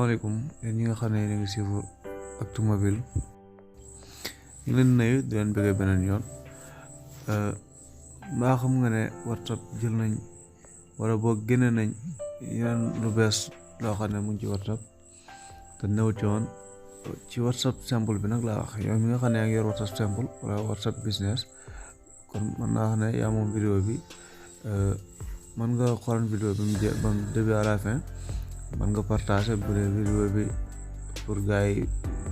asalaamaaleykum yéen ñi nga xam ne yéen a ngi suivre Actumobile ñu leen nuyu di leen bëggee beneen yoon mbaa xam nga ne WhatsApp jël nañ wala boo génne nañ yeneen lu bees loo xam ne mu ngi ci WhatsApp te néew ci woon ci WhatsApp simple bi nag laa wax yow mi nga xam ne yaa ngi yor WhatsApp simple wala WhatsApp business kon mën naa wax ne yaa moom vidéo bi mën nga xool vidéo bi ba mu début à la fin mën nga partager bu dee vidéo bi pour gars yi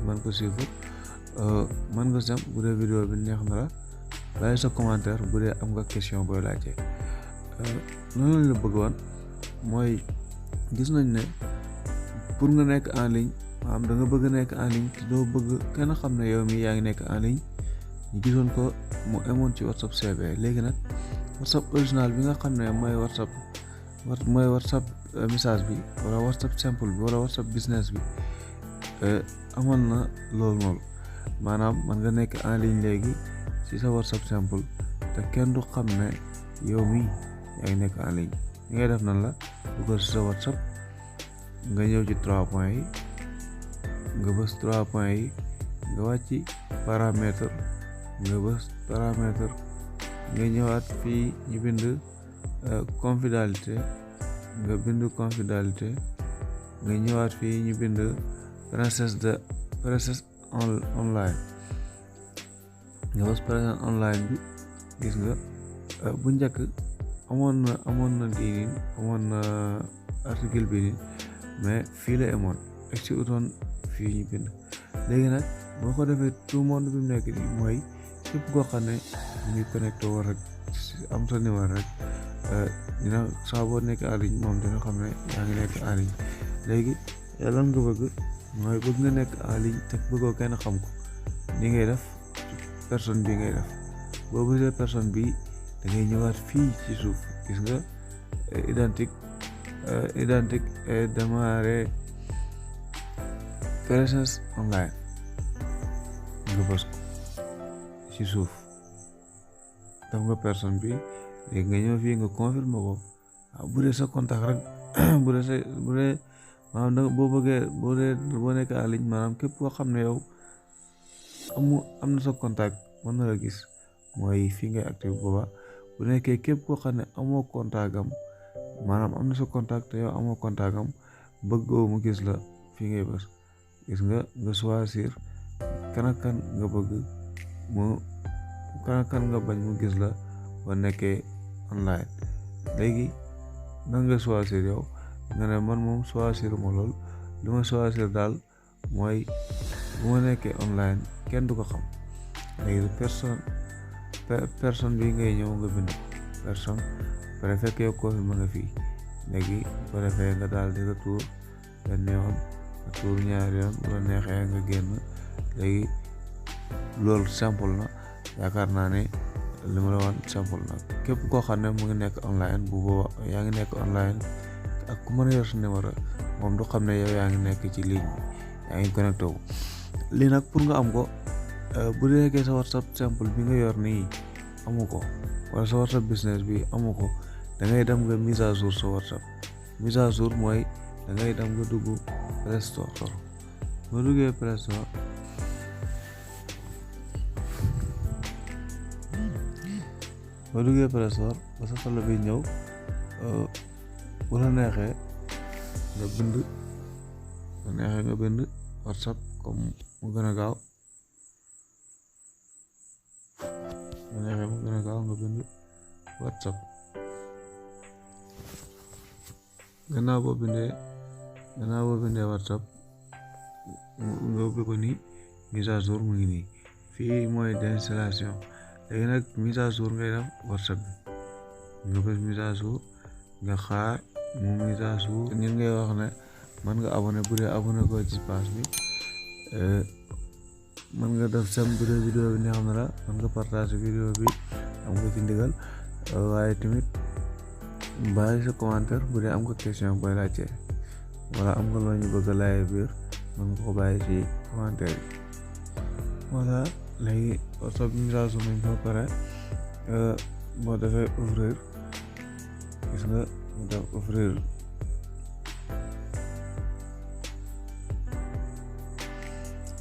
mën ko suivre mën nga sam bu dee vidéo bi neex na la bàyyi sa commentaire bu dee am nga question booy laajte loolu lañ la bëgg woon mooy gis nañ ne pour nga nekk en ligne maanaam da nga bëgg nekk en ligne te doo bëgg kenn xam ne yow mi yaa ngi nekk en ligne ñu gisoon ko mu amoon ci WhatsApp CB léegi nag WhatsApp original bi nga xam ne mooy WhatsApp message bi wala WhatsApp simple bi wala WhatsApp business bi amoon na loolu noonu maanaam man nga nekk en ligne léegi ci sa WhatsApp simple te kenn du xam ne yow mi yaa ngi nekk en ligne li ngay def nan la dugal ci sa WhatsApp nga ñëw ci 3 points yi nga bës 3 points yi nga wàcc paramètre nga bës paramètre nga ñëwaat fii ñu bind confidentialité nga bind confidentialité nga ñëwaat fii ñu bind princesse online nga bës princesse online bi gis nga bu njëkk amoon na lii amoon na article bi nii mais fii la amoon ak ci utoon fii ñu bind léegi nag boo ko defee tout monde bi mu nekk nii mooy képp koo xam ne mu ngi connecté war rek am sa numéro rek dina saa boo nekk en ligne moom dina xam ne yaa ngi nekk en ligne léegi lan nga bëgg mooy bëgg nga nekk en ligne te bëggoo kenn xam ko ni ngay def personne bi ngay def boo bësee personne bi da ngay ñëwaat fii ci suuf gis nga identique et démarrer présence online nga bës ko ci suuf def nga personne bi léegi nga ñëw fii nga confirme ko waaw bu dee sa contact rek bu dee maanaam boo bëggee boo nekk en ligne maanaam képp koo xam ne yow am na sa contact mën na la gis mooy fii ngay active booba bu nekkee képp koo xam ne amoo contact am maanaam am na sa contact te yow amoo contact am bëggoo mu gis la fii ngay bës gis nga choisir kan nga bëgg kan nga bañ mu gis la ba nekkee online léegi nan nga choisir yow nga ne man moom choisir ma lool li ma choisir daal mooy bu ma nekkee online kenn du ko xam léegi personne bi ngay ñëw nga bind personne pare fekk yow koo fi ma nga fii léegi bu defee nga daal di retour benn yoon retour ñaari yoon bu la neexee nga génn léegi loolu simple na yaakaar naa ne li ma la wan simple na képp koo xam ne mu ngi nekk online bu booba yaa ngi nekk online ak ku mën a yor sa numéro moom du xam ne yow yaa ngi nekk ci ligne bi yaa ngi connecté wu lii nag pour nga am ko bu nekkee sa WhatsApp simple bi nga yor nii amu ko wala sa WhatsApp business bi amu ko da ngay dem nga mise à jour sa WhatsApp mise à jour mooy da ngay dem nga dugg Play Store boo duggee Play Store ba sa solo bi ñëw bu la neexee nga bind WhatsApp comme mu gën a gaaw nga bind WhatsApp gannaaw boo bindee WhatsApp nga ubbi ko nii mise à jour mu ngi nii fii mooy d'installation léegi nag mise à jour ngay def WhatsApp bi nga bës mise à jour nga xaar mu mise à jour ñun ngay wax ne mën nga abonné bu dee abonné ko ci page bi mën nga def sam bu dee vidéo bi neex na la mën nga partager vidéo bi am nga ci ndigal waaye tamit bàyyi sa commentaire bu dee am nga question booy laajte wala am nga loo ñu bëgg a laaj biir mën nga ko bàyyi ci commentaire yi voilà léegi WhatsApp mise à jour nañ ko pare boo defee ouvrir gis nga mu def ouvrir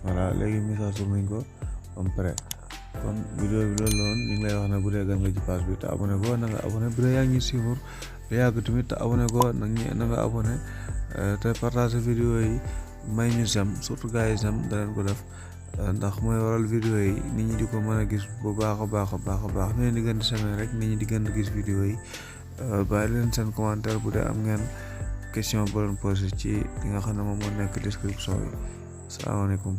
voilà léegi mise à jour nañ ko ba mu pare kon vidéo bi loolu loon ñu ngi lay wax ne bu dee gan nga ci page bi te abonné ko na nga abonné bu dee yaa ngi suivre lu yàgg tamit te abonné ko na nga abonné te partage vidéo yi may ñu sem surtout gars yi sem da leen ko def ndax mooy waral vidéo yi nit ñi di ko mën a gis bu baax a baax ñu leen di gën di semé rek nit ñi di gën di gis vidéo yi bàyyi leen seen commentaire bu dee am ngeen question boo leen posé ci li nga xam ne moom moo nekk description bi salaamaaleykum